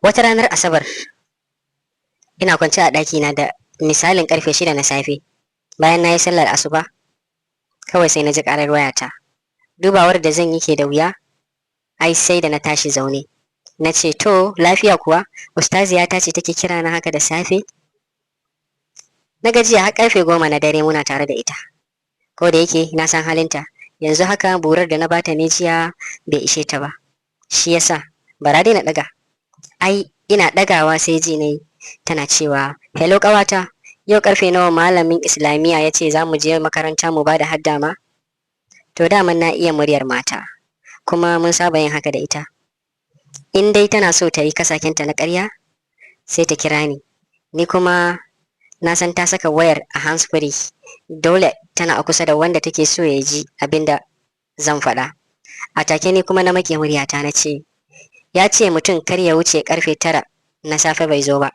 Wata ranar Asabar, ina kwance a ɗakina da misalin karfe 6 na safe, bayan na yi sallar asuba, kawai sai na ji ƙarar wayata. Dubawar da zan yi ke da wuya, ai sai da na tashi zaune. Na ce, "To, lafiya kuwa? Ustaziyata ce take kira na haka da safe?" Na gajiya har karfe 10 na dare muna tare da ita. Ko da yake na san halinta, yanzu haka burar da na bata ne jiya bai ishe ta ba. Shi yasa bara dai na ɗaga. Ai ina ɗagawa sai ji nayi tana cewa, "Hello ƙawata, yau karfe nawa malamin Islamiyya ya ce za mu je makaranta mu ba da hadda ma?" To, daman na iya muryar mata, kuma mun saba yin haka da ita. In dai tana so ta yi kasakinta na ƙarya, sai ta kira ni. Ni kuma na san ta saka wayar a hands free, dole tana a kusa da wanda take so ya ji abin da zan faɗa. A take ni kuma na make muryata na ce, "Ya ce mutum kar ya wuce karfe 9 na safe bai zo ba."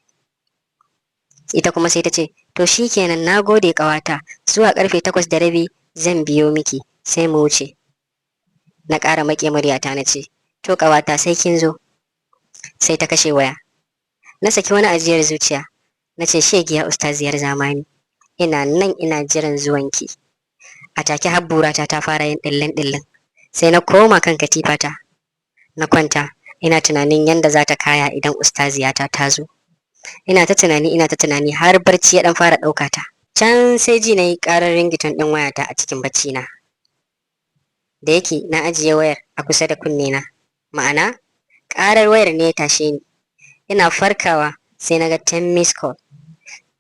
Ita kuma sai ta ce, "To shikenan, na gode ƙawata, zuwa karfe 8:30 zan biyo miki sai mu wuce." Na ƙara maƙe muryata na ce, "To ƙawata, sai kin zo." Sai ta kashe waya. Na saki wani ajiyar zuciya, na ce, "Shegiya ustaziyar zamani, ina nan ina jiran zuwanki." A take har burata ta fara yin ɗillin ɗillin. Sai na koma kan katifata na kwanta, ina tunanin yadda za ta kaya idan ustaziyata ta zo. Ina ta tunani, ina ta tunani, har barci ya dan fara ɗauka ta. Can sai ji na yi ƙarar ringtone ɗin wayata a cikin bacci na. Da yake na ajiye wayar a kusa da kunne na, ma'ana ƙarar wayar ne ya tashe ni. Ina farkawa sai na ga 10 miss call.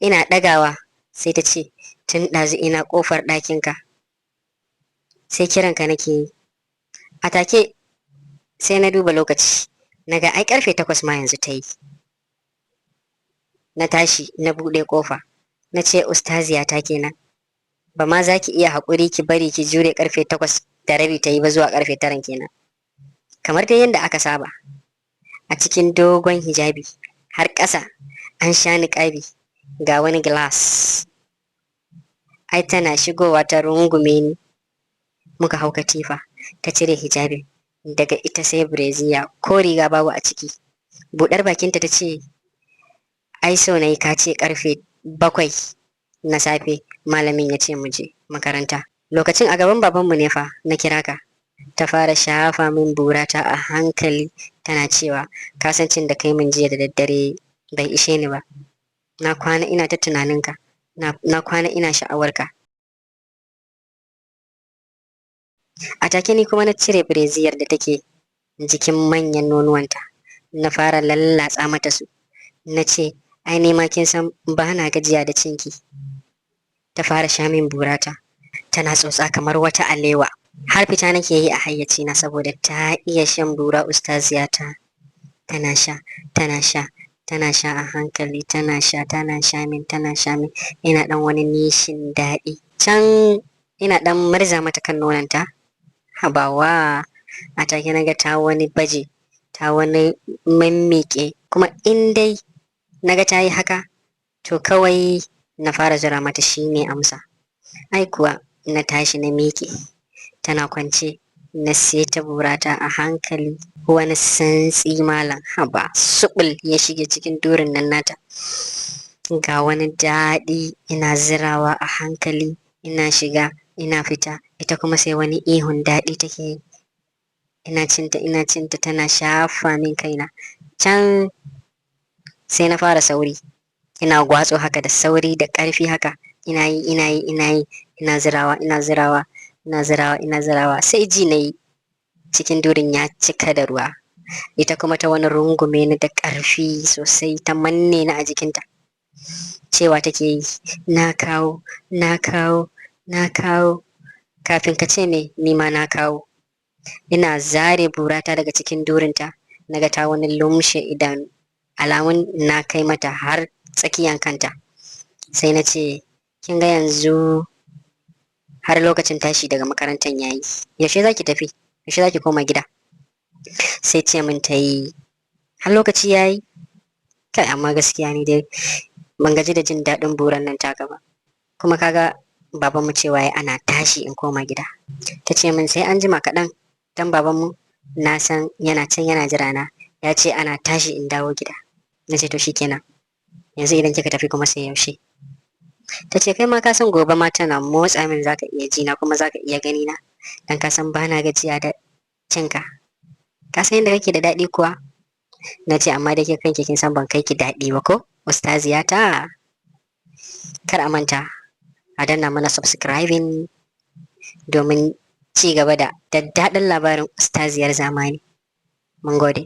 Ina ɗagawa sai ta ce, "Tun ɗazu ina ƙofar ɗakinka, sai kiranka nake yi." A take sai na duba lokaci, na ga ai karfe 8 ma yanzu ta yi. Na tashi na buɗe ƙofa, na ce, "Ustaziyata kenan, ba ma za ki iya haƙuri ki bari ki jure karfe 8:30 ta yi ba zuwa karfe 9 kenan, kamar dai yadda aka saba." A cikin dogon hijabi har ƙasa, an sha niƙabi, ga wani glass. Ai tana shigowa ta rungume ni, muka hau katifa. Ta cire hijabin, daga ita sai brassiere, ko riga babu a ciki. Buɗar bakinta ta ce, "Ai so na yi ka ce karfe 7 na safe malamin ya ce mu je makaranta. Lokacin a gaban babanmu ne fa na kira ka." Ta fara shafa min burata a hankali, tana cewa, "Kasancin da kai min jiya da daddare bai ishe ni ba. Na kwana ina ta tunaninka, na kwana ina sha'awarka." A take ni kuma na cire brassiere da take jikin manyan nonuwanta, na fara lallatsa mata su. Na ce, "Ai ni ma kin san ba na gajiya da cinki." Ta fara sha min burata, tana tsotsa kamar wata alewa. Har fita nake yi a hayyacina saboda ta iya shan bura ustaziyata. Tana sha, tana sha, tana sha a hankali, tana sha, tana sha min, tana sha min. Ina dan wani nishin daɗi. Can ina dan murza mata kan nononta. Habawa, a take na ga ta wani baje, ta wani mammike. Kuma in dai naga ta yi haka, to kawai na fara zura mata shine amsa. Ai kuwa na tashi na miƙe, tana kwance, na seta burata a hankali. Wani santsi malam, haba, subul ya shige cikin durin nan nata. Ga wani daɗi, ina zirawa a hankali, ina shiga ina fita, ita kuma sai wani ihun daɗi take yi. Ina cinta, ina cinta, tana shafa min kaina. Can sai na fara sauri, ina gwatso haka da sauri da ƙarfi haka, ina yi, ina yi, ina yi, ina zirawa, ina zirawa, ina zirawa, ina zirawa, sai ji na yi cikin durin ya cika da ruwa. Ita kuma ta wani rungume ni da ƙarfi sosai, ta manne ni a jikinta. Cewa take yi, "Na kawo, na kawo, na kawo." Kafin ka ce me, ni ma na kawo. Ina zare burata daga cikin durinta, naga ta wani lumshe idanu, alamun na kai mata har tsakiyan kanta. Sai na ce, "Kin ga yanzu har lokacin tashi daga makarantar yayi, yaushe zaki tafi? Yaushe zaki koma gida?" Sai ce min ta yi, "Har lokaci yayi? Kai, amma gaskiya ni dai ban gaji da jin daɗin buran nan taka ba. Kuma kaga babanmu cewa ya ana tashi in koma gida." Ta ce min sai an jima kaɗan, dan babanmu na san yana can yana jira na. Ya ce ana tashi in dawo gida. Na ce, "To shikenan, yanzu idan kika tafi kuma sai yaushe?" Ta ce, "Kai ma ka san gobe ma tana motsa min zaka iya ji na kuma zaka iya gani na, dan ka san bana gajiya da cinka. Ka san yadda kake da daɗi kuwa?" Na ce, "Amma da ke kanki kin san ban kai ki daɗi ba ko, ustaziya ta?" Kar a manta a danna mana subscribing domin ci gaba da daddaɗin labarin Ustaziyar Zamani. Mun gode.